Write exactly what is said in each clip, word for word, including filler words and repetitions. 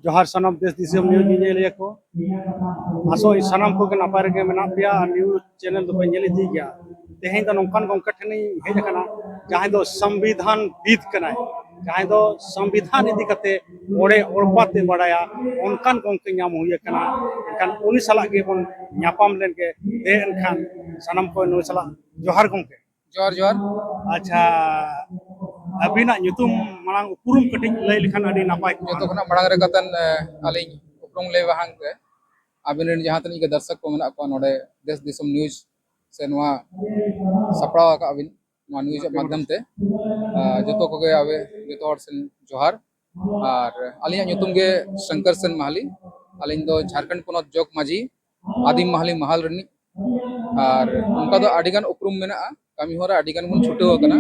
ᱡᱚᱦᱟᱨ ᱥᱟᱱᱟᱢ ᱫᱮᱥ ᱫᱤᱥᱚᱢ ᱱᱤᱭᱩᱡᱽ ᱧᱮᱧᱮᱞᱤᱭᱟᱹ ᱠᱚ᱾ ᱟᱥᱚᱜ ᱟᱹᱧ ᱥᱟᱱᱟᱢ ᱠᱚᱜᱮ ᱱᱟᱯᱟᱭ ᱨᱮᱜᱮ ᱢᱮᱱᱟᱜ ᱯᱮᱭᱟ ᱟᱨ ᱱᱤᱭᱩᱡᱽ ᱪᱮᱱᱮᱞ ᱫᱚᱯᱮ ᱧᱮᱞ ᱤᱫᱤᱭ ᱜᱮᱭᱟ᱾ ᱛᱮᱦᱮᱧ ᱫᱚ ᱱᱚᱝᱠᱟᱱ ᱜᱚᱢᱠᱮ ᱴᱷᱮᱱᱤᱧ ᱦᱮᱡ ᱟᱠᱟᱱᱟ, ᱡᱟᱦᱟᱸᱭ ᱫᱚ ᱥᱚᱝᱵᱤᱫᱷᱟᱱ ᱵᱤᱫ ᱠᱟᱱᱟᱭ, ᱡᱟᱦᱟᱸᱭ ᱫᱚ ᱥᱚᱝᱵᱤᱫᱷᱟᱱ ᱤᱫᱤ ᱠᱟᱛᱮ ᱚᱲᱮ ᱚᱲᱯᱟᱛᱮ ᱵᱟᱲᱟᱭᱟ, ᱚᱱᱠᱟᱱ ᱜᱚᱢᱠᱮ ᱧᱟᱢ ᱦᱩᱭ ᱟᱠᱟᱱᱟ᱾ ᱮᱱᱠᱷᱟᱱ ᱩᱱᱤ ᱥᱟᱞᱟᱜ ᱜᱮᱵᱚᱱ ᱧᱟᱯᱟᱢ ᱞᱮᱱᱜᱮ᱾ ᱫᱮ ᱮᱱᱠᱷᱟᱱ ᱥᱟᱱᱟᱢ ᱠᱚ ᱱᱩᱭ ᱥᱟᱞᱟᱜ ᱡᱚᱦᱟᱨ ᱜᱚᱢᱠᱮ᱾ ᱡᱚᱦᱟᱨ, ᱡᱚᱦᱟᱨ᱾ ᱟᱪᱪᱷᱟ, ᱟᱹᱵᱤᱱᱟᱜ ᱧᱩᱛᱩᱢ ᱢᱟᱲᱟᱝ ᱩᱯᱨᱩᱢ ᱠᱟᱹᱴᱤᱡ ᱞᱟᱹᱭ ᱞᱮᱠᱷᱟᱱ ᱟᱹᱰᱤ ᱱᱟᱯᱟᱭ ᱠᱚᱜᱼᱟ᱾ ᱡᱚᱛᱚ ᱠᱷᱚᱱᱟᱜ ᱢᱟᱲᱟᱝ ᱨᱮ ᱠᱟᱛᱮᱱ, ᱮ, ᱟᱹᱞᱤᱧ ᱩᱯᱨᱩᱢ ᱞᱟᱹᱭ ᱢᱟᱲᱟᱝ ᱨᱮ ᱟᱵᱤᱱ ᱨᱮᱱ ᱡᱟᱦᱟᱸ ᱛᱤᱱᱟᱹᱜ ᱜᱮ ᱫᱚᱨᱥᱚᱠ ᱠᱚ ᱢᱮᱱᱟᱜ ᱠᱚᱣᱟ ᱱᱚᱰᱮ ᱫᱮᱥ ᱫᱤᱥᱚᱢ ᱱᱤᱭᱩᱡᱽ ᱥᱮ ᱱᱚᱣᱟ ᱥᱟᱯᱲᱟᱣ ᱟᱠᱟᱫ ᱵᱤᱱ ᱱᱚᱣᱟ ᱱᱤᱭᱩᱡᱽ ᱟᱜ ᱢᱟᱫᱽᱫᱷᱚᱢ ᱛᱮ, ᱟ, ᱡᱚᱛᱚ ᱠᱚᱜᱮ ᱟᱵᱮ ᱡᱚᱛᱚ ᱦᱚᱲ ᱥᱮᱱ ᱡᱚᱦᱟᱨ᱾ ᱟᱨ ᱟᱹᱞᱤᱧᱟᱜ ᱧᱩᱛᱩᱢ ᱜᱮ ᱥᱚᱝᱠᱚᱨ ᱥᱮᱱ ᱢᱟᱦᱟᱞᱤ᱾ ᱟᱹᱞᱤᱧ ᱫᱚ ᱡᱷᱟᱲᱠᱷᱚᱸᱰ ᱯᱚᱱᱚᱛ ᱡᱚᱜᱽ ᱢᱟᱹᱡᱷᱤ ᱟᱹᱫᱤᱢ ᱢᱟᱦᱟᱞᱤ ᱢᱟᱦᱟᱞ ᱨᱤᱱᱤᱡ᱾ ᱟᱨ ᱚᱱᱠᱟ ᱫᱚ ᱟᱹᱰᱤᱜᱟᱱ ᱩᱯᱨᱩᱢ ᱢᱮᱱᱟᱜᱼᱟ, ᱠᱟᱹᱢᱤ ᱦᱚᱨᱟ ᱟᱹᱰᱤᱜᱟᱱ ᱵᱚᱱ ᱪᱷᱩᱴᱟᱹᱣ ᱟᱠᱟᱱᱟ᱾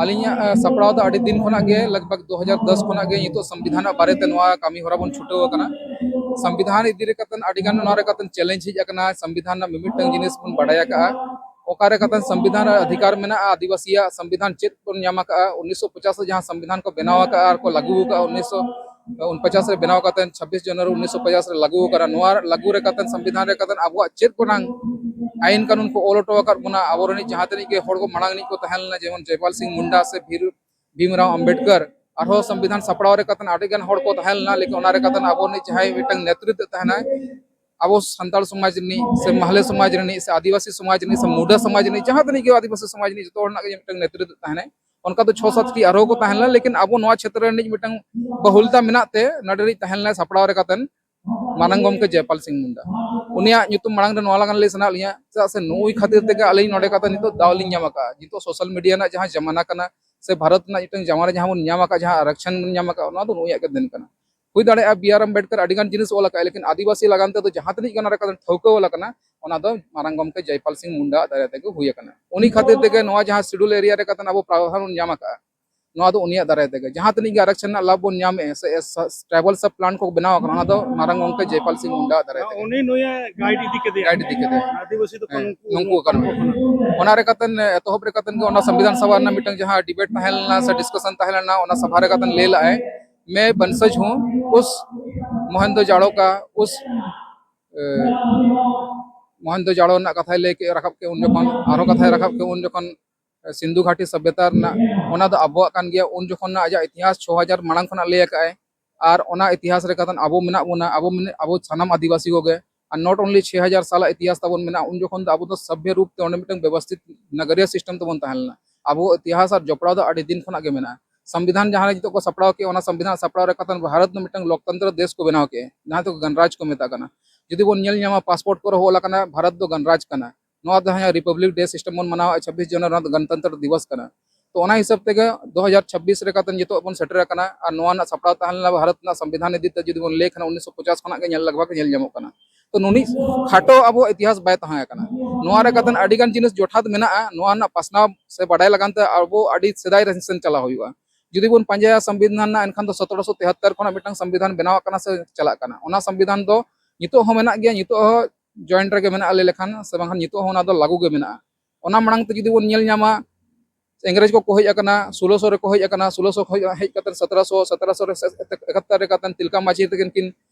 ᱟᱹᱞᱤᱧᱟᱜ, ᱟ, ᱥᱟᱯᱲᱟᱣ ᱫᱚ ᱟᱹᱰᱤ ᱫᱤᱱ ᱠᱷᱚᱱᱟᱜ ᱜᱮ, ᱞᱟᱜᱽ ᱵᱷᱟᱜᱽ ᱫᱩ ᱦᱟᱡᱟᱨ ᱫᱚᱥ ᱠᱷᱚᱱᱟᱜ ᱜᱮ ᱱᱤᱛᱚᱜ ᱥᱚᱝᱵᱤᱫᱷᱟᱱ ᱨᱮᱱᱟᱜ ᱵᱟᱨᱮᱛᱮ ᱱᱚᱣᱟ ᱠᱟᱹᱢᱤ ᱦᱚᱨᱟ ᱵᱚᱱ ᱪᱷᱩᱴᱟᱹᱣ ᱟᱠᱟᱱᱟ᱾ ᱥᱚᱝᱵᱤᱫᱷᱟᱱ ᱤᱫᱤ ᱨᱮ ᱠᱟᱛᱮ ᱟᱹᱰᱤᱜᱟᱱ ᱱᱚᱣᱟ ᱨᱮ ᱠᱟᱛᱮ ᱪᱮᱞᱮᱧᱡᱽ ᱦᱮᱡ ᱟᱠᱟᱱᱟ᱾ ᱥᱚᱝᱵᱤᱫᱷᱟᱱ ᱨᱮᱱᱟᱜ ᱢᱤᱢᱤᱫᱴᱟᱝ ᱡᱤᱱᱤᱥ ᱵᱚᱱ ᱵᱟᱰᱟᱭ ᱟᱠᱟᱫᱼᱟ, ᱚᱠᱟᱨᱮ ᱠᱟᱛᱮ ᱥᱚᱝᱵᱤᱫᱷᱟᱱ ᱨᱮ ᱚᱫᱷᱤᱠᱟᱨ ᱢᱮᱱᱟᱜᱼᱟ, ᱟᱹᱫᱤᱵᱟᱹᱥᱤᱭᱟᱜ ᱥᱚᱝᱵᱤᱫᱷᱟᱱ ᱪᱮᱫ ᱵᱚᱱ ᱧᱟᱢ ᱟᱠᱟᱫᱼᱟ, ᱩᱱᱤᱥᱥᱚ ᱯᱚᱪᱟᱥ ᱨᱮ ᱡᱟᱦᱟᱸ ᱥᱚᱝᱵᱤᱫᱷᱟᱱ ᱠᱚ ᱵᱮᱱᱟᱣ ᱟᱠᱟᱫᱼᱟ ᱟᱨ ᱠᱚ ᱞᱟᱹᱜᱩ ᱟᱠᱟᱫᱼᱟ, ᱩᱱᱤᱥᱥᱚ ᱯᱚᱪᱟᱥ ᱨᱮ ᱵᱮᱱᱟᱣ ᱠᱟᱛᱮ ᱪᱷᱟᱵᱵᱤᱥ ᱡᱟᱱᱩᱣᱟᱨᱤ ᱩᱱᱤᱥᱥᱚ ᱯᱚᱪᱟᱥ ᱨᱮ ᱞᱟᱹᱜᱩ ᱟᱠᱟᱱᱟ᱾ ᱱᱚᱣᱟ ᱞᱟᱹᱜᱩ ᱨᱮ ᱠᱟᱛᱮ ᱥᱚᱝᱵᱤᱫᱷᱟᱱ ᱨᱮ ᱠᱟᱛᱮ ᱟᱵᱚᱣᱟᱜ ᱪᱮᱫ ᱠᱚᱨᱮᱱᱟᱜ ᱟᱭᱤᱱ ᱠᱟᱹᱱᱩᱱ ᱠᱚ ᱚᱞ ᱦᱚᱴᱚ ᱟᱠᱟᱫ ᱵᱚᱱᱟ, ᱟᱵᱚᱨᱮᱱ ᱡᱟᱦᱟᱸ ᱛᱤᱱᱟᱹᱜ ᱜᱮ ᱦᱚᱲ ᱠᱚ ᱢᱟᱲᱟᱝ ᱨᱤᱱᱤᱡ ᱠᱚ ᱛᱟᱦᱮᱸ ᱞᱮᱱᱟ, ᱡᱮᱢᱚᱱ ᱡᱚᱭᱯᱟᱞ ᱥᱤᱝ ᱢᱩᱱᱰᱟ ᱥᱮ ᱵᱷᱤᱨ ᱵᱷᱤᱢᱨᱟᱣ ᱟᱢᱵᱮᱰᱠᱚᱨ, ᱟᱨᱦᱚᱸ ᱥᱚᱝᱵᱤᱫᱷᱟᱱ ᱥᱟᱯᱲᱟᱣ ᱨᱮ ᱠᱟᱛᱮ ᱟᱹᱰᱤ ᱜᱟᱱ ᱦᱚᱲ ᱠᱚ ᱛᱟᱦᱮᱸ ᱞᱮᱱᱟ, ᱞᱮᱠᱤᱱ ᱚᱱᱟ ᱨᱮ ᱠᱟᱛᱮ ᱟᱵᱚ ᱨᱤᱱᱤᱡ ᱡᱟᱦᱟᱸᱭ ᱢᱤᱫᱴᱟᱝ ᱱᱮᱛᱨᱤᱛᱵ ᱛᱟᱦᱮᱱᱟᱭ, ᱟᱵᱚ ᱥᱟᱱᱛᱟᱲ ᱥᱚᱢᱟᱡᱽ ᱨᱤᱱᱤᱡ ᱥᱮ ᱢᱟᱦᱞᱮ ᱥᱚᱢᱟᱡᱽ ᱨᱤᱱᱤᱡ ᱥᱮ ᱟᱹᱫᱤᱵᱟᱹᱥᱤ ᱥᱚᱢᱟᱡᱽ ᱨᱤᱱᱤᱡ ᱥᱮ ᱢᱩᱰᱟᱹ ᱥᱚᱢᱟᱡᱽ ᱨᱤᱱᱤᱡ, ᱡᱟᱦᱟᱸ ᱛᱤᱱᱟᱹᱜ ᱜᱮ ᱟᱹᱫᱤᱵᱟᱹᱥᱤ ᱥᱚᱢᱟᱡᱽ ᱨᱤᱱᱤᱡ, ᱡᱚᱛᱚ ᱦᱚᱲ ᱨᱮᱱᱟᱜ ᱜᱮ ᱢᱤᱫᱴᱟᱝ ᱱᱮᱛᱨᱤᱛᱵ ᱛᱟᱦᱮᱱᱟᱭ᱾ ᱚᱱᱠᱟ ᱫᱚ ᱪᱷᱚ ᱥᱟᱛ ᱴᱤ ᱟᱨᱦᱚᱸ ᱠᱚ ᱛᱟᱦᱮᱸ ᱞᱮᱱᱟ, ᱞᱮᱠᱤᱱ ᱟᱵᱚ ᱱᱚᱣᱟ ᱪᱷᱮᱛᱨᱚ ᱨᱤᱱᱤᱡ ᱢᱤᱫᱴᱟᱝ ᱵᱟᱹᱦᱩᱞᱛᱟ ᱢᱮᱱᱟᱜ ᱛᱮ ᱱᱚᱰᱮ ᱨᱤᱱᱤᱡ ᱛᱟᱦᱮᱸ ᱞᱮᱱᱟᱭ ᱥᱟᱯᱲᱟᱣ ᱨᱮ ᱠᱟᱛᱮ ᱢᱟᱨᱟᱝ ᱜᱚᱢᱠᱮ ᱡᱚᱭᱯᱟᱞ ᱥᱤᱝ ᱢᱩᱱᱰᱟ᱾ ᱩᱱᱤᱭᱟᱜ ᱧᱩᱛᱩᱢ ᱢᱟᱲᱟᱝ ᱨᱮ ᱱᱚᱣᱟ ᱞᱟᱜᱟᱱ ᱞᱟᱹᱭ ᱥᱟᱱᱟᱭᱮᱫ ᱞᱤᱧᱟ, ᱪᱮᱫᱟᱜ ᱥᱮ ᱱᱩᱭ ᱠᱷᱟᱹᱛᱤᱨ ᱛᱮᱜᱮ ᱟᱹᱞᱤᱧ ᱱᱚᱰᱮ ᱠᱟᱛᱮ ᱱᱤᱛᱚᱜ ᱫᱟᱣ ᱞᱤᱧ ᱧᱟᱢ ᱟᱠᱟᱫᱼᱟ᱾ ᱱᱤᱛᱚᱜ ᱥᱳᱥᱟᱞ ᱢᱤᱰᱤᱭᱟ ᱨᱮᱱᱟᱜ ᱡᱟᱦᱟᱸ ᱡᱟᱢᱟᱱᱟ ᱠᱟᱱᱟ ᱥᱮ ᱵᱷᱟᱨᱚᱛ ᱨᱮᱱᱟᱜ ᱢᱤᱫᱴᱟᱝ ᱡᱟᱢᱟᱱᱟ ᱨᱮ ᱡᱟᱦᱟᱸ ᱵᱚᱱ ᱧᱟᱢ ᱟᱠᱟᱫ, ᱡᱟᱦᱟᱸ ᱟᱨᱟᱠᱥᱚᱱ ᱵᱚᱱ ᱧᱟᱢ ᱟᱠᱟᱫ, ᱚᱱᱟ ᱫᱚ ᱱᱩᱭᱟᱜ ᱜᱮ ᱫᱮᱱ ᱠᱟᱱᱟ᱾ ᱦᱩᱭ ᱫᱟᱲᱮᱭᱟᱜᱼᱟ ᱵᱤ ᱟᱨ ᱟᱢᱵᱮᱰᱠᱟᱨ ᱟᱹᱰᱤ ᱜᱟᱱ ᱡᱤᱱᱤᱥ ᱚᱞ ᱟᱠᱟᱫᱼᱟ, ᱞᱮᱠᱤᱱ ᱟᱹᱫᱤᱵᱟᱹᱥᱤ ᱞᱟᱜᱟᱱ ᱛᱮᱫᱚ ᱡᱟᱦᱟᱸ ᱛᱤᱱᱟᱹᱜ ᱜᱟᱱ ᱚᱱᱟ ᱨᱮ ᱠᱟᱛᱮ ᱴᱷᱟᱹᱣᱠᱟᱹ ᱚᱞ ᱟᱠᱟᱱᱟ, ᱚᱱᱟ ᱫᱚ ᱢᱟᱨᱟᱝ ᱜᱚᱢᱠᱮ ᱡᱚᱭᱯᱟᱞ ᱥᱤᱝ ᱢᱩᱱᱰᱟ ᱟᱜ ᱫᱟᱨᱟᱭ ᱛᱮᱜᱮ ᱦᱩᱭ ᱟᱠᱟᱱᱟ᱾ ᱩᱱᱤ ᱠᱷᱟᱹᱛᱤᱨ ᱛᱮᱜᱮ ᱱᱚᱣᱟ ᱡᱟᱦᱟᱸ ᱥᱤᱰᱩᱞ ᱮᱨᱤᱭᱟ ᱨᱮ ᱠᱟᱛᱮ ᱟᱵᱚ ᱯᱨᱟᱣᱫᱷᱟᱱ ᱵᱚᱱ ᱧᱟᱢ ᱟᱠᱟᱫᱼᱟ, ᱱᱚᱣᱟ ᱫᱚ ᱩᱱᱤᱭᱟᱜ ᱫᱟᱨᱟᱭ ᱛᱮᱜᱮ᱾ ᱡᱟᱦᱟᱸ ᱛᱤᱱᱟᱹᱜ ᱜᱮ ᱟᱨᱟᱠᱥᱚᱱ ᱨᱮᱱᱟᱜ ᱞᱟᱵᱷ ᱵᱚᱱ ᱧᱟᱢᱮᱫᱼᱟ ᱥᱮ ᱴᱨᱟᱭᱵᱟᱞ ᱥᱟᱵ ᱯᱞᱟᱱ ᱠᱚ ᱵᱮᱱᱟᱣ ᱟᱠᱟᱱᱟ, ᱚᱱᱟ ᱫᱚ ᱢᱟᱨᱟᱝ ᱜᱚᱢᱠᱮ ᱡᱚᱭᱯᱟᱞ ᱥᱤᱝ ᱢᱩᱱᱰᱟ ᱟᱜ ᱫᱟᱨᱟᱭ ᱛᱮᱜᱮ᱾ ᱩᱱᱤ ᱱᱩᱭᱮ ᱜᱟᱭᱤᱰ ᱤᱫᱤ ᱠᱮᱫᱮᱭᱟ᱾ ᱜᱟᱭᱤᱰ ᱤᱫᱤ ᱠᱮᱫᱮᱭᱟ᱾ ᱟᱹᱫᱤᱵᱟᱹᱥᱤ ᱫᱚ ᱦᱮᱸ, ᱱᱩᱠᱩ ᱱᱩᱠᱩ ᱠᱟᱱᱟ᱾ ᱠᱟᱱᱟ᱾ ᱚᱱᱟ ᱨᱮ ᱠᱟᱛᱮ ᱮᱛᱚᱦᱚᱵ ᱨᱮ ᱠᱟᱛᱮ ᱜᱮ ᱚᱱᱟ ᱥᱚᱝᱵᱤᱫᱷᱟᱱ ᱥᱚᱵᱷᱟ ᱨᱮᱱᱟᱜ ᱢᱤᱫᱴᱟᱝ ᱡᱟᱦᱟᱸ ᱰᱤᱵᱮᱴ ᱛᱟᱦᱮᱸ ᱞᱮᱱᱟ ᱥᱮ ᱰᱤᱥᱠᱟᱥᱚᱱ ᱛᱟᱦᱮᱸ ᱞᱮᱱᱟ, ᱚᱱᱟ ᱥᱚᱵᱷᱟ ᱨᱮ ᱠᱟᱛᱮ ᱞᱟᱹᱭ ᱞᱟᱜᱼᱟᱭ मैं वंशज हूँ उस मोहनदोजाड़ो का, उस मोहनदोजाड़ो ᱨᱮᱱᱟᱜ ᱠᱟᱛᱷᱟᱭ ᱞᱟᱹᱭ ᱠᱮᱫ, ᱨᱟᱠᱟᱵ ᱠᱮᱫ ᱩᱱ ᱡᱚᱠᱷᱚᱱ, ᱟᱨᱦᱚᱸ ᱠᱟᱛᱷᱟᱭ ᱨᱟᱠᱟᱵ ᱠᱮᱫ ᱩᱱ ᱡᱚᱠᱷᱚᱱ ᱥᱤᱱᱫᱷᱩ ᱜᱷᱟᱴᱤ ᱥᱚᱵᱷᱭᱚᱛᱟ ᱨᱮᱱᱟᱜ, ᱚᱱᱟ ᱫᱚ ᱟᱵᱚᱣᱟᱜ ᱠᱟᱱ ᱜᱮᱭᱟ᱾ ᱩᱱ ᱡᱚᱠᱷᱚᱱ ᱟᱡᱟᱜ ᱤᱛᱤᱦᱟᱥ ᱪᱷᱚ ᱦᱟᱡᱟᱨ ᱢᱟᱲᱟᱝ ᱠᱷᱚᱱᱟᱜ ᱞᱟᱹᱭ ᱟᱠᱟᱫ ᱟᱭ᱾ ᱟᱨ ᱚᱱᱟ ᱤᱛᱤᱦᱟᱥ ᱨᱮ ᱠᱟᱛᱮ ᱟᱵᱚ ᱢᱮᱱᱟᱜ ᱵᱚᱱᱟ, ᱟᱵᱚ ᱢᱮᱱ-, ᱟᱵᱚ ᱥᱟᱱᱟᱢ ᱟᱹᱫᱤᱵᱟᱹᱥᱤ ᱠᱚᱜᱮ᱾ ᱟᱨ not only ᱪᱷᱚ ᱦᱟᱡᱟᱨ ᱥᱟᱞᱟᱜ ᱤᱛᱤᱦᱟᱥ ᱛᱟᱵᱚᱱ ᱢᱮᱱᱟᱜᱼᱟ, ᱩᱱ ᱡᱚᱠᱷᱚᱱ ᱫᱚ ᱟᱵᱚ ᱫᱚ ᱥᱚᱵᱷᱭᱚ ᱨᱩᱯ ᱛᱮ ᱚᱸᱰᱮ ᱢᱤᱫᱴᱟᱝ ᱵᱮᱵᱚᱥᱛᱷᱤᱛ ᱱᱟᱜᱟᱨᱤᱭᱟ system ᱛᱮᱵᱚᱱ ᱛᱟᱦᱮᱸ ᱞᱮᱱᱟ᱾ ᱟᱵᱚ ᱤᱛᱤᱦᱟᱥ ᱟᱨ ᱡᱚᱯᱲᱟᱣ ᱫᱚ ᱟᱹᱰᱤ ᱫᱤᱱ ᱠᱷᱚᱱᱟᱜ ᱜᱮ ᱢᱮᱱᱟᱜᱼᱟ᱾ ᱥᱚᱝᱵᱤᱫᱷᱟᱱ ᱡᱟᱦᱟᱸ ᱨᱮ ᱱᱤᱛᱚᱜ ᱠᱚ ᱥᱟᱯᱲᱟᱣ ᱠᱮᱫ, ᱚᱱᱟ ᱥᱚᱝᱵᱤᱫᱷᱟᱱ ᱥᱟᱯᱲᱟᱣ ᱨᱮ ᱠᱟᱛᱮ ᱵᱷᱟᱨᱚᱛ ᱫᱚ ᱢᱤᱫᱴᱟᱝ ᱞᱳᱠᱛᱚᱱᱛᱨᱚ ᱫᱮᱥ ᱠᱚ ᱵᱮᱱᱟᱣ ᱠᱮᱫᱼᱟ, ᱡᱟᱦᱟᱸ ᱫᱚ ᱜᱚᱱᱨᱟᱡᱽ ᱠᱚ ᱢᱮᱛᱟᱜ ᱠᱟᱱᱟ᱾ ᱡᱩᱫᱤ ᱵᱚᱱ ᱧᱮᱞ ᱧᱟᱢᱟ, ᱯᱟᱥᱯᱳᱨᱴ ᱠᱚᱨᱮ ᱦᱚᱸ ᱚᱞ ᱟᱠᱟᱱᱟ, ᱵᱷᱟᱨᱚᱛ ᱫᱚ ᱜᱚᱱᱨᱟᱡᱽ ᱠᱟᱱᱟ᱾ ᱱᱚᱣᱟ ᱫᱚ ᱡᱟᱦᱟᱸ ᱨᱤᱯᱟᱵᱽᱞᱤᱠ ᱰᱮ ᱥᱤᱥᱴᱮᱢ ᱵᱚᱱ ᱢᱟᱱᱟᱣᱟ ᱪᱷᱟᱵᱵᱤᱥ ᱡᱟᱱᱩᱣᱟᱨᱤ, ᱱᱚᱣᱟ ᱫᱚ ᱜᱚᱱᱛᱚᱱᱛᱨᱚ ᱫᱤᱵᱚᱥ ᱠᱟᱱᱟ᱾ ᱛᱚ, ᱚᱱᱟ ᱦᱤᱥᱟᱹᱵ ᱛᱮᱜᱮ ᱫᱩ ᱦᱟᱡᱟᱨ ᱪᱷᱟᱵᱵᱤᱥ ᱨᱮ ᱠᱟᱛᱮ ᱱᱤᱛᱚᱜ ᱵᱚᱱ ᱥᱮᱴᱮᱨ ᱟᱠᱟᱱᱟ᱾ ᱟᱨ ᱱᱚᱣᱟ ᱨᱮᱱᱟᱜ ᱥᱟᱯᱲᱟᱣ ᱛᱟᱦᱮᱸ ᱞᱮᱱᱟ ᱵᱷᱟᱨᱚᱛ ᱨᱮᱱᱟᱜ ᱥᱚᱝᱵᱤᱫᱷᱟᱱ ᱤᱫᱤ ᱛᱮ ᱡᱩᱫᱤ ᱵᱚᱱ ᱞᱟᱹᱭ ᱠᱷᱟᱱ ᱩᱱᱤᱥᱥᱚ ᱯᱚᱪᱟᱥ ᱠᱷᱚᱱᱟᱜ ᱜᱮ ᱧᱮᱞ, ᱞᱟᱜᱽ ᱵᱷᱟᱜᱽ ᱧᱮᱞ ᱧᱟᱢᱚᱜ ᱠᱟᱱᱟ᱾ ᱛᱚ, ᱱᱩᱱᱤ ᱠᱷᱟᱴᱚ ᱟᱵᱚ ᱤᱛᱤᱦᱟᱥ ᱵᱟᱭ ᱛᱟᱦᱮᱸ ᱠᱟᱱᱟ᱾ ᱱᱚᱣᱟ ᱨᱮ ᱠᱟᱛᱮ ᱟᱹᱰᱤ ᱜᱟᱱ ᱡᱤᱱᱤᱥ ᱡᱚᱴᱷᱟᱛ ᱢᱮᱱᱟᱜᱼᱟ᱾ ᱱᱚᱣᱟ ᱨᱮᱱᱟᱜ ᱯᱟᱥᱱᱟᱣ ᱥᱮ ᱵᱟᱰᱟᱭ ᱞᱟᱜᱟᱱ ᱛᱮ ᱟᱵᱚ ᱟᱹᱰᱤ ᱥᱮᱫᱟᱭ ᱨᱮ ᱥᱮᱱ ᱪᱟᱞᱟᱣ ᱦᱩᱭᱩᱜᱼᱟ᱾ ᱡᱩᱫᱤ ᱵᱚᱱ ᱯᱟᱸᱡᱟᱭᱟ ᱥᱚᱝᱵᱤᱫᱷᱟᱱ ᱨᱮᱱᱟᱜ, ᱮᱱᱠᱷᱟᱱ ᱫᱚ ᱥᱚᱛᱨᱚᱥᱚ ᱛᱮᱦᱟᱛᱛᱚᱨ ᱠᱷᱚᱱᱟᱜ ᱢᱤᱫᱴᱟᱝ ᱥᱚᱝᱵᱤᱫᱷᱟᱱ ᱵᱮᱱᱟᱣ ᱟᱠᱟᱱᱟ ᱥᱮ ᱪᱟᱞᱟᱜ ᱠᱟᱱᱟ᱾ ᱚᱱᱟ ᱥᱚᱝᱵᱤᱫᱷᱟᱱ ᱫᱚ ᱱᱤᱛᱚᱜ ᱦᱚᱸ ᱢᱮᱱᱟᱜ ᱜᱮᱭᱟ, ᱱᱤᱛᱚᱜ ᱦᱚᱸ ᱡᱚᱭᱮᱱᱴ ᱨᱮᱜᱮ ᱢᱮᱱᱟᱜᱼᱟ ᱞᱟᱹᱭ ᱞᱮᱠᱷᱟᱱ, ᱥᱮ ᱵᱟᱝᱠᱷᱟᱱ ᱱᱤᱛᱚᱜ ᱦᱚᱸ ᱚᱱᱟ ᱫᱚ ᱞᱟᱹᱜᱩ ᱜᱮ ᱢᱮᱱᱟᱜᱼᱟ᱾ ᱚᱱᱟ ᱢᱟᱲᱟᱝ ᱛᱮ ᱡᱩᱫᱤ ᱵᱚᱱ ᱧᱮᱞ ᱧᱟᱢᱟ, ᱤᱝᱨᱮᱡᱽ ᱠᱚᱠᱚ ᱦᱮᱡ ᱟᱠᱟᱱᱟ, ᱥᱳᱞᱳᱥᱚ ᱨᱮᱠᱚ ᱦᱮᱡ ᱟᱠᱟᱱᱟ, ᱥᱳᱞᱳᱥᱚ ᱠᱷᱚᱱ ᱦᱮᱡ ᱠᱟᱛᱮ ᱥᱚᱛᱨᱚᱥᱚ, ᱥᱚᱛᱨᱚᱥᱚ ᱨᱮ ᱮᱠᱟᱛᱛᱚᱨ ᱨᱮ ᱠᱟᱛᱮ ᱛᱤᱞᱠᱟ ᱢᱟᱹᱡᱷᱤ ᱛᱟᱹᱠᱤᱱ ᱠᱤᱱ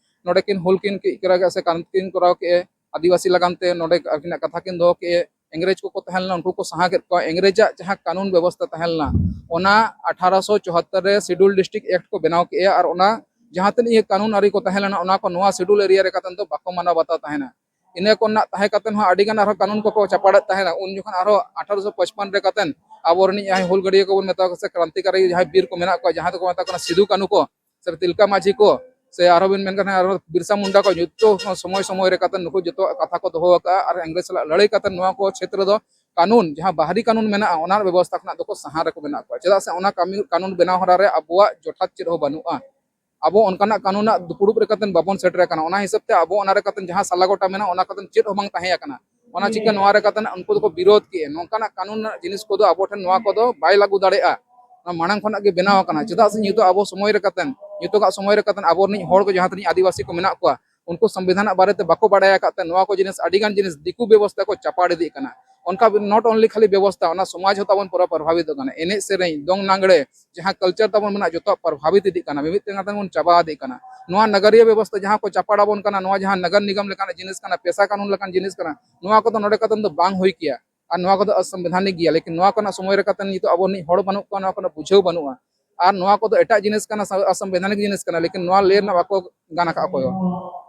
ᱱᱚᱰᱮ ᱠᱤᱱ ᱦᱩᱞ ᱠᱤᱱ ᱠᱤ-, ᱠᱚᱨᱟᱣ ᱠᱮᱫᱼᱟ ᱥᱮ ᱠᱟᱱᱩᱱ ᱠᱤᱱ ᱠᱚᱨᱟᱣ ᱠᱮᱫᱼᱟ᱾ ᱟᱹᱫᱤᱵᱟᱹᱥᱤ ᱞᱟᱜᱟᱱ ᱛᱮ ᱱᱚᱰᱮ ᱟᱹᱠᱤᱱᱟᱜ ᱠᱟᱛᱷᱟ ᱠᱤᱱ ᱫᱚᱦᱚ ᱠᱮᱫᱼᱟ᱾ ᱤᱝᱨᱮᱡᱽ ᱠᱚᱠᱚ ᱛᱟᱦᱮᱸ ᱞᱮᱱᱟ, ᱩᱱᱠᱩ ᱠᱚ ᱥᱟᱦᱟ ᱠᱮᱫ ᱠᱚᱣᱟ᱾ ᱤᱝᱨᱮᱡᱽᱟᱜ ᱡᱟᱦᱟᱸ ᱠᱟᱹᱱᱩᱱ ᱵᱮᱵᱚᱥᱛᱷᱟ ᱛᱟᱦᱮᱸ ᱞᱮᱱᱟ, ᱚᱱᱟ ᱟᱴᱷᱟᱨᱚᱥᱚ ᱪᱩᱣᱟᱛᱛᱚᱨ ᱨᱮ Scheduled District Act ᱠᱚ ᱵᱮᱱᱟᱣ ᱠᱮᱫᱼᱟ᱾ ᱟᱨ ᱚᱱᱟ ᱡᱟᱦᱟᱸ ᱛᱤᱱᱟᱹᱜ ᱤᱭᱟᱹ ᱠᱟᱹᱱᱩᱱ ᱟᱹᱨᱤ ᱠᱚ ᱛᱟᱦᱮᱸ ᱞᱮᱱᱟ, ᱚᱱᱟ ᱠᱚ ᱱᱚᱣᱟ Scheduled Area ᱨᱮ ᱠᱟᱛᱮ ᱫᱚ ᱵᱟᱠᱚ ᱢᱟᱱᱟᱣ ᱵᱟᱛᱟᱣ ᱛᱟᱦᱮᱱᱟ᱾ ᱤᱱᱟᱹ ᱠᱚᱨᱮᱱᱟᱜ ᱛᱟᱦᱮᱸ ᱠᱟᱛᱮ ᱦᱚᱸ ᱟᱹᱰᱤ ᱜᱟᱱ ᱟᱨᱦᱚᱸ ᱠᱟᱹᱱᱩᱱ ᱠᱚᱠᱚ ᱪᱟᱯᱟᱲᱮᱫ ᱛᱟᱦᱮᱱᱟ᱾ ᱩᱱ ᱡᱚᱠᱷᱚᱱ ᱟᱨᱦᱚᱸ ᱟᱴᱷᱟᱨᱚᱥᱚ ᱯᱚᱪᱯᱚᱱ ᱨᱮ ᱠᱟᱛᱮ ᱟᱵᱚ ᱨᱮᱱᱤᱡ ᱡᱟᱦᱟᱸᱭ ᱦᱩᱞᱜᱟᱹᱨᱤᱭᱟᱹ ᱠᱚᱵᱚᱱ ᱢᱮᱛᱟ ᱠᱚ ᱥᱮ ᱠᱨᱟᱱᱛᱤᱠᱟᱨᱤ ᱡᱟᱦᱟᱸᱭ ᱵᱤᱨ ᱠᱚ ᱢᱮᱱᱟᱜ ᱠᱚᱣᱟ, ᱡᱟᱦᱟᱸ ᱫᱚᱠᱚ ᱢᱮᱛᱟ ᱠᱚ ᱠᱟᱱᱟ ᱥᱤᱫᱩ ᱠᱟᱹᱱᱩ ᱠᱚ, ᱥᱮ ᱛᱤᱞᱠᱟ ᱢᱟᱹᱡᱷᱤ ᱠᱚ, ᱥᱮ ᱟᱨᱦᱚᱸ ᱵᱤᱱ ᱢᱮᱱ ᱠᱷᱟᱱ ᱟᱨᱦᱚᱸ ᱵᱤᱨᱥᱟ ᱢᱩᱱᱰᱟ ᱠᱚ, ᱡᱚᱛᱚ ᱥᱚᱢᱚᱭ ᱥᱚᱢᱚᱭ ᱨᱮ ᱠᱟᱛᱮ ᱱᱩᱠᱩ ᱡᱚᱛᱚᱣᱟᱜ ᱠᱟᱛᱷᱟ ᱠᱚ ᱫᱚᱦᱚ ᱟᱠᱟᱫᱼᱟ᱾ ᱟᱨ ᱤᱝᱨᱮᱡᱽ ᱥᱟᱞᱟᱜ ᱞᱟᱹᱲᱦᱟᱹᱭ ᱠᱟᱛᱮ ᱱᱚᱣᱟ ᱠᱚ ᱠᱷᱮᱛᱨᱮ ᱫᱚ ᱠᱟᱹᱱᱩᱱ, ᱡᱟᱦᱟᱸ ᱵᱟᱦᱨᱤ ᱠᱟᱹᱱᱩᱱ ᱢᱮᱱᱟᱜᱼᱟ, ᱚᱱᱟ ᱵᱮᱵᱚᱥᱛᱷᱟ ᱠᱷᱚᱱᱟᱜ ᱫᱚᱠᱚ ᱥᱟᱦᱟ ᱨᱮᱠᱚ ᱢᱮᱱᱟᱜ ᱠᱚᱣᱟ᱾ ᱪᱮᱫᱟᱜ ᱥᱮ ᱚᱱᱟ ᱠᱟᱹᱢᱤ, ᱠᱟᱹᱱᱩᱱ ᱵᱮᱱᱟᱣ ᱦᱚᱨᱟ ᱨᱮ ᱟᱵᱚᱣᱟᱜ ᱡᱚᱴᱷᱟᱛ ᱪᱮᱫ ᱦᱚᱸ ᱵᱟᱹᱱᱩᱜᱼᱟ᱾ ᱟᱵᱚ ᱚᱱᱠᱟᱱᱟᱜ ᱠᱟᱹᱱᱩᱱᱟᱜ ᱫᱩᱯᱲᱩᱵ ᱨᱮ ᱠᱟᱛᱮ ᱵᱟᱵᱚᱱ ᱥᱮᱴᱮᱨ ᱟᱠᱟᱱᱟ᱾ ᱚᱱᱟ ᱦᱤᱥᱟᱹᱵ ᱛᱮ ᱟᱵᱚ ᱚᱱᱟ ᱨᱮ ᱠᱟᱛᱮ ᱡᱟᱦᱟᱸ ᱥᱟᱞᱟ ᱜᱚᱴᱟ ᱢᱮᱱᱟᱜᱼᱟ, ᱚᱱᱟ ᱠᱟᱛᱮ ᱪᱮᱫ ᱦᱚᱸ ᱵᱟᱝ ᱛᱟᱦᱮᱸ ᱟᱠᱟᱱᱟ᱾ ᱚᱱᱟ ᱪᱤᱠᱟᱹ ᱱᱚᱣᱟ ᱨᱮ ᱠᱟᱛᱮ ᱩᱱᱠᱩ ᱫᱚᱠᱚ ᱵᱤᱨᱳᱫᱷ ᱠᱮᱜᱼᱟ᱾ ᱱᱚᱝᱠᱟᱱᱟᱜ ᱠᱟᱹᱱᱩᱱ ᱨᱮᱱᱟᱜ ᱡᱤᱱᱤᱥ ᱠᱚᱫᱚ ᱟᱵᱚ ᱴᱷᱮᱱ ᱱᱚᱣᱟ ᱠᱚᱫᱚ ᱵᱟᱭ ᱞᱟᱹᱜᱩ ᱫᱟᱲᱮᱭᱟᱜᱼᱟ᱾ ᱚᱱᱟ ᱢᱟᱲᱟᱝ ᱠᱷᱚᱱᱟᱜ ᱜᱮ ᱵᱮᱱᱟᱣ ᱟᱠᱟᱱᱟ᱾ ᱪᱮᱫᱟᱜ ᱥᱮ ᱱᱤᱛᱚᱜ ᱟᱵᱚ ᱥᱚᱢᱚᱭ ᱨᱮ ᱠᱟᱛᱮ, ᱱᱤᱛᱚᱜᱟᱜ ᱥᱚᱢᱚᱭ ᱨᱮ ᱠᱟᱛᱮ ᱟᱵᱚ ᱨᱤᱱᱤᱡ ᱦᱚᱲ ᱠᱚ ᱡᱟᱦᱟᱸ ᱛᱤᱱᱟᱹᱜ ᱟᱹᱫᱤᱵᱟᱹᱥᱤ ᱠᱚ ᱢᱮᱱᱟᱜ ᱠᱚᱣᱟ, ᱩᱱᱠᱩ ᱥᱚᱝᱵᱤᱫᱷᱟᱱᱟᱜ ᱵᱟᱨᱮᱛᱮ ᱵᱟᱠᱚ ᱵᱟᱲᱟᱭ ᱟᱠᱟᱫ ᱛᱮ ᱱᱚᱣᱟ ᱠᱚ ᱡᱤᱱᱤᱥ, ᱟᱹᱰᱤ ᱜᱟᱱ ᱡᱤᱱᱤᱥ ᱫᱤᱠᱩ ᱵᱮᱵᱚᱥᱛᱷᱟ ᱠᱚ ᱪᱟᱯᱟᱲ ᱤᱫᱤᱜ ᱠᱟᱱᱟ᱾ ᱚᱱᱠᱟ not only ᱠᱷᱟᱹᱞᱤ ᱵᱮᱵᱚᱥᱛᱷᱟ, ᱚᱱᱟ ᱥᱚᱢᱟᱡᱽ ᱦᱚᱸ ᱛᱟᱵᱚᱱ ᱯᱩᱨᱟᱹ ᱯᱨᱚᱵᱷᱟᱵᱤᱛᱚᱜ ᱠᱟᱱᱟ᱾ ᱮᱱᱮᱡ ᱥᱮᱨᱮᱧ, ᱫᱚᱝ ᱞᱟᱜᱽᱲᱮ, ᱡᱟᱦᱟᱸ culture ᱛᱟᱵᱚᱱ ᱢᱮᱱᱟᱜᱼᱟ, ᱡᱚᱛᱚᱣᱟᱜ ᱯᱨᱚᱵᱷᱟᱵᱤᱛ ᱤᱫᱤᱜ ᱠᱟᱱᱟ, ᱢᱤᱢᱤᱫ ᱛᱮ ᱠᱟᱛᱮ ᱵᱚᱱ ᱪᱟᱵᱟ ᱤᱫᱤᱜ ᱠᱟᱱᱟ᱾ ᱱᱚᱣᱟ ᱱᱟᱜᱟᱨᱤᱭᱟᱹ ᱵᱮᱵᱚᱥᱛᱷᱟ ᱡᱟᱦᱟᱸ ᱠᱚ ᱪᱟᱯᱟᱲ ᱟᱵᱚᱱ ᱠᱟᱱᱟ, ᱱᱚᱣᱟ ᱡᱟᱦᱟᱸ ᱱᱟᱜᱟᱨ ᱱᱤᱜᱚᱢ ᱞᱮᱠᱟᱱᱟᱜ ᱡᱤᱱᱤᱥ ᱠᱟᱱᱟ, ᱯᱮᱥᱟ ᱠᱟᱹᱱᱩᱱ ᱞᱮᱠᱟᱱ ᱡᱤᱱᱤᱥ ᱠᱟᱱᱟ, ᱱᱚᱣᱟ ᱠᱚᱫᱚ ᱱᱚᱰᱮ ᱠᱟᱛᱮ ᱫᱚ ᱵᱟᱝ ᱦᱩᱭ ᱠᱮᱭᱟ᱾ ᱟᱨ ᱱᱚᱣᱟ ᱠᱚᱫᱚ ᱚᱥᱚᱝᱵᱤᱫᱷᱟᱱᱤᱠ ᱜᱮᱭᱟ᱾ ᱞᱮᱠᱤᱱ ᱱᱚᱣᱟ ᱠᱚᱨᱮᱱᱟᱜ ᱥᱚᱢᱚᱭ ᱨᱮ ᱠᱟᱛᱮ ᱱᱤᱛᱚᱜ ᱟᱵᱚ ᱨᱤᱱᱤᱡ ᱦᱚᱲ ᱵᱟᱹᱱᱩᱜ ᱠᱚᱣᱟ, ᱱᱚᱣᱟ ᱠᱚᱨᱮᱱᱟᱜ ᱵᱩᱡᱷᱟᱹᱣ ᱵᱟᱹᱱᱩᱜᱼᱟ᱾ ᱟᱨ ᱱᱚᱣᱟ ᱠᱚᱫᱚ ᱮᱴᱟᱜ ᱡᱤᱱᱤᱥ ᱠᱟᱱᱟ, ᱥᱟ-, ᱚᱥᱚᱝᱵᱤᱫᱷᱟᱱᱤᱠ ᱡᱤᱱᱤᱥ ᱠᱟᱱᱟ, ᱞᱮᱠᱤᱱ ᱱᱚᱣᱟ ᱞᱟᱹᱭ ᱨᱮᱱᱟᱜ ᱵᱟᱠᱚ ᱜᱟᱱ ᱟᱠᱟᱫ ᱚᱠᱚᱭ ᱦᱚᱸ᱾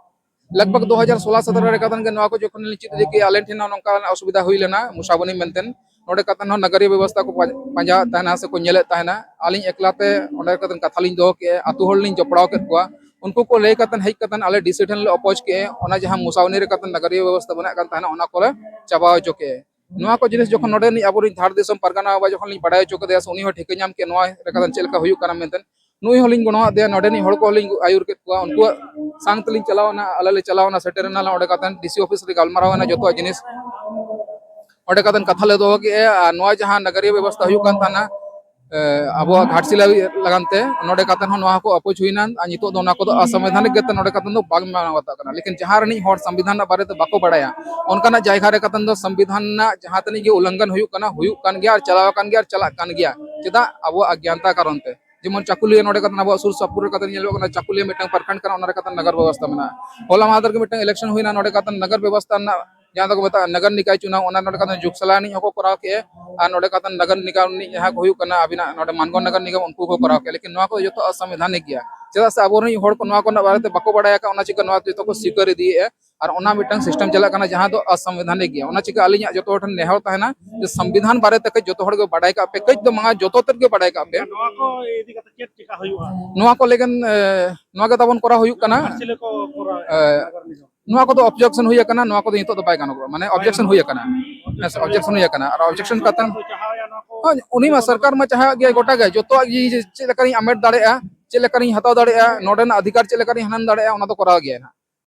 ᱞᱟᱜᱽ ᱵᱷᱟᱜᱽ ᱫᱩ ᱦᱟᱡᱟᱨ ᱥᱳᱞᱳ ᱥᱚᱛᱨᱚ ᱨᱮ ᱠᱟᱛᱮ ᱜᱮ ᱱᱚᱣᱟ ᱠᱚ ᱡᱚᱠᱷᱚᱱ ᱞᱤᱧ ᱪᱮᱫ ᱤᱫᱤ ᱠᱮᱜᱼᱟ, ᱟᱞᱮ ᱴᱷᱮᱱ ᱦᱚᱸ ᱱᱚᱝᱠᱟ ᱚᱥᱩᱵᱤᱫᱷᱟ ᱦᱩᱭ ᱞᱮᱱᱟ ᱢᱩᱥᱟᱵᱚᱱᱤ ᱢᱮᱱᱛᱮ᱾ ᱱᱚᱰᱮ ᱠᱟᱛᱮ ᱦᱚᱸ ᱱᱟᱜᱟᱨᱤᱭᱟᱹ ᱵᱮᱵᱚᱥᱛᱷᱟ ᱠᱚ ᱯᱟ-, ᱯᱟᱸᱡᱟᱣᱮᱫ ᱛᱟᱦᱮᱱᱟ ᱥᱮ ᱠᱚ ᱧᱮᱞᱮᱫ ᱛᱟᱦᱮᱱᱟ᱾ ᱟᱹᱞᱤᱧ ᱮᱠᱞᱟ ᱛᱮ ᱚᱸᱰᱮ ᱠᱟᱛᱮ ᱠᱟᱛᱷᱟ ᱞᱤᱧ ᱫᱚᱦᱚ ᱠᱮᱜᱼᱟ, ᱟᱹᱛᱩ ᱦᱚᱲ ᱞᱤᱧ ᱡᱚᱯᱲᱟᱣ ᱠᱮᱫ ᱠᱚᱣᱟ᱾ ᱩᱱᱠᱩ ᱠᱚ ᱞᱟᱹᱭ ᱠᱟᱛᱮ ᱦᱮᱡ ᱠᱟᱛᱮ ᱟᱞᱮ ᱰᱤᱥᱤ ᱴᱷᱮᱱ ᱞᱮ ᱚᱯᱳᱡᱽ ᱠᱮᱜᱼᱟ᱾ ᱚᱱᱟ ᱡᱟᱦᱟᱸ ᱢᱩᱥᱟᱵᱚᱱᱤ ᱨᱮ ᱠᱟᱛᱮ ᱱᱟᱜᱟᱨᱤᱭᱟᱹ ᱵᱮᱵᱚᱥᱛᱷᱟ ᱵᱮᱱᱟᱜ ᱠᱟᱱ ᱛᱟᱦᱮᱱᱟ, ᱚᱱᱟ ᱠᱚᱞᱮ ᱪᱟᱵᱟ ᱦᱚᱪᱚ ᱠᱮᱜᱼᱟ᱾ ᱱᱚᱣᱟ ᱠᱚ ᱡᱤᱱᱤᱥ ᱡᱚᱠᱷᱚᱱ ᱱᱚᱰᱮ ᱨᱤᱱᱤᱡ ᱟᱵᱚᱨᱤᱡ ᱫᱷᱟᱲ ᱫᱤᱥᱚᱢ ᱯᱟᱨᱜᱟᱱᱟ ᱵᱟᱵᱟ ᱡᱚᱠᱷᱚᱱ ᱞᱤᱧ ᱵᱟᱲᱟᱭ ᱦᱚᱪᱚ ᱠᱮᱫᱮᱭᱟ ᱥᱮ ᱩᱱᱤ ᱦᱚᱸ ᱴᱷᱤᱠᱟᱹ ᱧᱟᱢ ᱠᱮᱫ ᱱᱚᱣᱟ ᱨᱮ ᱠᱟᱛᱮ ᱪᱮᱫ ᱞᱮᱠᱟ ᱦᱩᱭᱩᱜ ᱠᱟᱱᱟ ᱢᱮᱱᱛᱮ, ᱱᱩᱭ ᱦᱚᱸᱞᱤᱧ ᱜᱚᱲᱚᱣᱟᱫ ᱫᱮᱭᱟ, ᱱᱚᱰᱮᱱᱤᱡ ᱦᱚᱲ ᱠᱚᱦᱚᱸ ᱞᱤᱧ ᱟᱹᱭᱩᱨ ᱠᱮᱫ ᱠᱚᱣᱟ, ᱩᱱᱠᱩᱣᱟᱜ ᱥᱟᱝ ᱛᱮᱞᱤᱧ ᱪᱟᱞᱟᱣ ᱮᱱᱟ, ᱟᱞᱮ ᱞᱮ ᱪᱟᱞᱟᱣ ᱮᱱᱟ, ᱥᱮᱴᱮᱨ ᱮᱱᱟᱞᱮ ᱚᱸᱰᱮ ᱠᱟᱛᱮ ᱰᱤᱥᱤ ᱚᱯᱷᱤᱥ ᱨᱮ ᱜᱟᱞᱢᱟᱨᱟᱣ ᱮᱱᱟ ᱡᱚᱛᱚᱣᱟᱜ ᱡᱤᱱᱤᱥ᱾ ᱚᱸᱰᱮ ᱠᱟᱛᱮ ᱠᱟᱛᱷᱟ ᱞᱮ ᱫᱚᱦᱚ ᱠᱮᱜᱼᱟ᱾ ᱟᱨ ᱱᱚᱣᱟ ᱡᱟᱦᱟᱸ ᱱᱟᱜᱟᱨᱤᱭᱟᱹ ᱵᱮᱵᱚᱥᱛᱷᱟ ᱦᱩᱭᱩᱜ ᱠᱟᱱ ᱛᱟᱦᱮᱱᱟ, ᱮ, ᱟᱵᱚᱣᱟᱜ ᱜᱷᱟᱴᱥᱤᱞᱟᱹ ᱞᱟᱜᱟᱱ ᱛᱮ, ᱱᱚᱰᱮ ᱠᱟᱛᱮ ᱦᱚᱸ ᱱᱚᱣᱟ ᱠᱚ ᱚᱯᱳᱡᱽ ᱦᱩᱭᱱᱟ᱾ ᱟᱨ ᱱᱤᱛᱚᱜ ᱫᱚ ᱚᱱᱟ ᱠᱚᱫᱚ ᱚᱥᱟᱝᱵᱤᱫᱷᱟᱱᱤᱠ ᱜᱮᱛᱮ ᱱᱚᱰᱮ ᱠᱟᱛᱮ ᱫᱚ ᱵᱟᱝ ᱢᱟᱱᱟᱣ ᱵᱟᱛᱟᱜ ᱠᱟᱱᱟ᱾ ᱞᱮᱠᱤᱱ ᱡᱟᱦᱟᱸ ᱨᱤᱱᱤᱡ ᱦᱚᱲ ᱥᱚᱝᱵᱤᱫᱷᱟᱱ ᱨᱮᱱᱟᱜ ᱵᱟᱨᱮ ᱛᱮ ᱵᱟᱠᱚ ᱵᱟᱲᱟᱭᱟ, ᱚᱱᱠᱟᱱᱟᱜ ᱡᱟᱭᱜᱟ ᱨᱮ ᱠᱟᱛᱮ ᱫᱚ ᱥᱚᱝᱵᱤᱫᱷᱟᱱ ᱨᱮᱱᱟᱜ ᱡᱟᱦᱟᱸ ᱛᱤᱱᱟᱹᱜ ᱜᱮ ᱩᱞᱞᱚᱝᱜᱷᱚᱱ ᱦᱩᱭᱩᱜ ᱠᱟᱱᱟ, ᱦᱩᱭᱩᱜ ᱠᱟᱱ ᱜᱮᱭᱟ ᱟᱨ ᱪᱟᱞᱟᱣ ᱟᱠᱟᱱ ᱜᱮᱭᱟ ᱟᱨ ᱪᱟᱞᱟᱜ ᱠᱟᱱ ᱜᱮᱭᱟ᱾ ᱪᱮᱫᱟᱜ? ᱟᱵᱚᱣᱟᱜ ᱚᱜᱽᱜᱟᱱᱛᱟ ᱠᱟᱨᱚᱱ ᱛᱮ᱾ ᱡᱮᱢᱚᱱ ᱪᱟᱠᱩᱞᱤᱭᱟᱹ ᱱᱚᱰᱮ ᱠᱟᱛᱮ ᱟᱵᱚᱣᱟᱜ ᱥᱩᱨ ᱥᱩᱯᱩᱨ ᱨᱮ ᱠᱟᱛᱮ ᱧᱮᱞᱚᱜ ᱠᱟᱱᱟ, ᱪᱟᱠᱩᱞᱤᱭᱟᱹ ᱢᱤᱫᱴᱟᱝ ᱯᱨᱚᱠᱷᱚᱸᱰ ᱠᱟᱱᱟ, ᱚᱱᱟ ᱨᱮ ᱠᱟᱛᱮ ᱱᱟᱜᱟᱨ ᱵᱮᱵᱚᱥᱛᱷᱟ ᱢᱮᱱᱟᱜᱼᱟ᱾ ᱦᱚᱞᱟ ᱢᱟᱦᱫᱮᱨ ᱜᱮ ᱢᱤᱫᱴᱟᱝ election ᱦᱩᱭᱱᱟ, ᱱᱚᱰᱮ ᱠᱟᱛᱮ ᱱᱟᱜᱟᱨ ᱵᱮᱵᱚᱥᱛᱷᱟ ᱨᱮᱱᱟᱜ ᱡᱟᱦᱟᱸ ᱫᱚᱠᱚ ᱢᱮᱛᱟᱜᱼᱟ ᱱᱟᱜᱟᱨ ᱱᱤᱠᱟᱭ ᱪᱩᱱᱟᱣ, ᱚᱱᱟ ᱱᱚᱰᱮ ᱠᱟᱛᱮ ᱡᱩᱜᱽ ᱥᱟᱞᱟ ᱨᱤᱱᱤᱡ ᱦᱚᱸᱠᱚ ᱠᱚᱨᱟᱣ ᱠᱮᱜᱼᱟ, ᱟᱨ ᱱᱚᱰᱮ ᱠᱟᱛᱮ ᱱᱟᱜᱟᱨ ᱱᱤᱠᱟᱭ ᱨᱤᱱᱤᱡ ᱡᱟᱦᱟᱸ ᱠᱚ ᱦᱩᱭᱩᱜ ᱠᱟᱱᱟ ᱟᱵᱤᱱᱟᱜ ᱱᱚᱰᱮ ᱢᱟᱱᱜᱚᱲ ᱱᱟᱜᱟᱨ ᱱᱤᱜᱚᱢ, ᱩᱱᱠᱩ ᱠᱚ ᱠᱚᱨᱟᱣ ᱠᱮᱜᱼᱟ᱾ ᱞᱮᱠᱤᱱ ᱱᱚᱣᱟ ᱠᱚ ᱡᱚᱛᱚ ᱚᱥᱟᱝᱵᱤᱫᱷᱟᱱᱤᱠ ᱜᱮᱭᱟ᱾ ᱪᱮᱫᱟᱜ ᱥᱮ ᱟᱵᱚᱨᱮᱱ ᱦᱚᱲ ᱠᱚ ᱱᱚᱣᱟ ᱠᱚᱨᱮᱱᱟᱜ ᱵᱟᱨᱮᱛᱮ ᱵᱟᱠᱚ ᱵᱟᱲᱟᱭ ᱟᱠᱟᱫ, ᱚᱱᱟ ᱪᱤᱠᱟ ᱱᱚᱣᱟ ᱡᱚᱛᱚ ᱠᱚ ᱥᱤᱠᱟᱹᱨ ᱤᱫᱤᱭᱮᱫᱼᱟ᱾ ᱟᱨ ᱚᱱᱟ ᱢᱤᱫᱴᱟᱝ system ᱪᱟᱞᱟᱜ ᱠᱟᱱᱟ ᱡᱟᱦᱟᱸ ᱫᱚ ᱚᱥᱟᱝᱵᱤᱫᱷᱟᱱᱤᱠ ᱜᱮᱭᱟ᱾ ᱚᱱᱟ ᱪᱤᱠᱟ ᱟᱹᱞᱤᱧᱟᱜ ᱡᱚᱛᱚ ᱦᱚᱲ ᱴᱷᱮᱱ ᱱᱮᱦᱚᱨ ᱛᱟᱦᱮᱱᱟ ᱡᱮ ᱥᱚᱝᱵᱤᱫᱷᱟᱱ ᱵᱟᱨᱮᱛᱮ ᱠᱟᱹᱡ ᱡᱚᱛᱚ ᱦᱚᱲ ᱜᱮ ᱵᱟᱰᱟᱭ ᱠᱟᱜ ᱯᱮ, ᱠᱟᱹᱡ ᱫᱚ ᱵᱟᱝᱟ, ᱡᱚᱛᱚ ᱛᱮᱫ ᱜᱮ ᱵᱟᱰᱟᱭ ᱠᱟᱜ ᱯᱮ᱾ ᱱᱚᱣᱟ ᱠᱚ ᱤᱫᱤ ᱠᱟᱛᱮ ᱪᱮᱫ ᱪᱮᱠᱟ ᱦᱩᱭᱩᱜᱼᱟ? ᱱᱚᱣᱟ ᱠᱚ ᱞᱟᱹᱜᱤᱫ, ᱮ, ᱱᱚᱣᱟ ᱜᱮ ᱛᱟᱵᱚᱱ ᱠᱚᱨᱟᱣ ᱦᱩᱭᱩᱜ ᱠᱟᱱᱟ᱾ ᱜᱷᱟᱴᱥᱤᱞᱟᱹ ᱠᱚ ᱠᱚᱨᱟᱣᱮᱫᱼᱟ, ᱮ, ᱱᱟᱜᱟᱨ ᱱᱤᱜᱚᱢ᱾ ᱱᱚᱣᱟ ᱠᱚᱫᱚ objection ᱦᱩᱭ ᱟᱠᱟᱱᱟ, ᱱᱚᱣᱟ ᱠᱚᱫᱚ ᱱᱤᱛᱚᱜ ᱫᱚ ᱵᱟᱭ ᱜᱟᱱᱚᱜᱚᱜᱼᱟ, ᱢᱟᱱᱮ objection ᱦᱩᱭ ᱟᱠᱟᱱᱟ᱾ ᱦᱮᱸ ᱥᱮ, objection ᱦᱩᱭ ᱟᱠᱟᱱᱟ᱾ ᱟᱨ objection ᱠᱟᱛᱮ ᱠᱚ ᱪᱟᱦᱟᱣᱮᱫᱼᱟ ᱱᱚᱣᱟ ᱠᱚ? ᱦᱳᱭ, ᱩᱱᱤ ᱢᱟ ᱥᱚᱨᱠᱟᱨ ᱢᱟ ᱪᱟᱦᱟᱣᱮᱫ ᱜᱮᱭᱟ ᱜᱚᱴᱟ ᱜᱮ, ᱡᱚᱛᱚᱣᱟᱜ ᱜᱮ ᱪᱮᱫ ᱞᱮᱠᱟᱞᱤᱧ ᱟᱢᱮᱴ ᱫᱟᱲᱮᱭᱟᱜᱼᱟ, ᱪᱮᱫ ᱞᱮᱠᱟᱞᱤᱧ ᱦᱟᱛᱟᱣ ᱫᱟᱲᱮᱭᱟᱜᱼᱟ, ᱱᱚᱰᱮᱱᱟᱜ ᱚᱫᱷᱤᱠᱟᱨ ᱪᱮᱫ ᱞᱮᱠᱟᱞᱤᱧ ᱦᱟᱱᱟᱱ ᱫᱟᱲᱮᱭᱟᱜᱼᱟ, ᱚᱱᱟ ᱫᱚ ᱠᱚᱨᱟᱣ ᱜᱮᱭᱟᱭ ᱱᱟᱦᱟᱜ᱾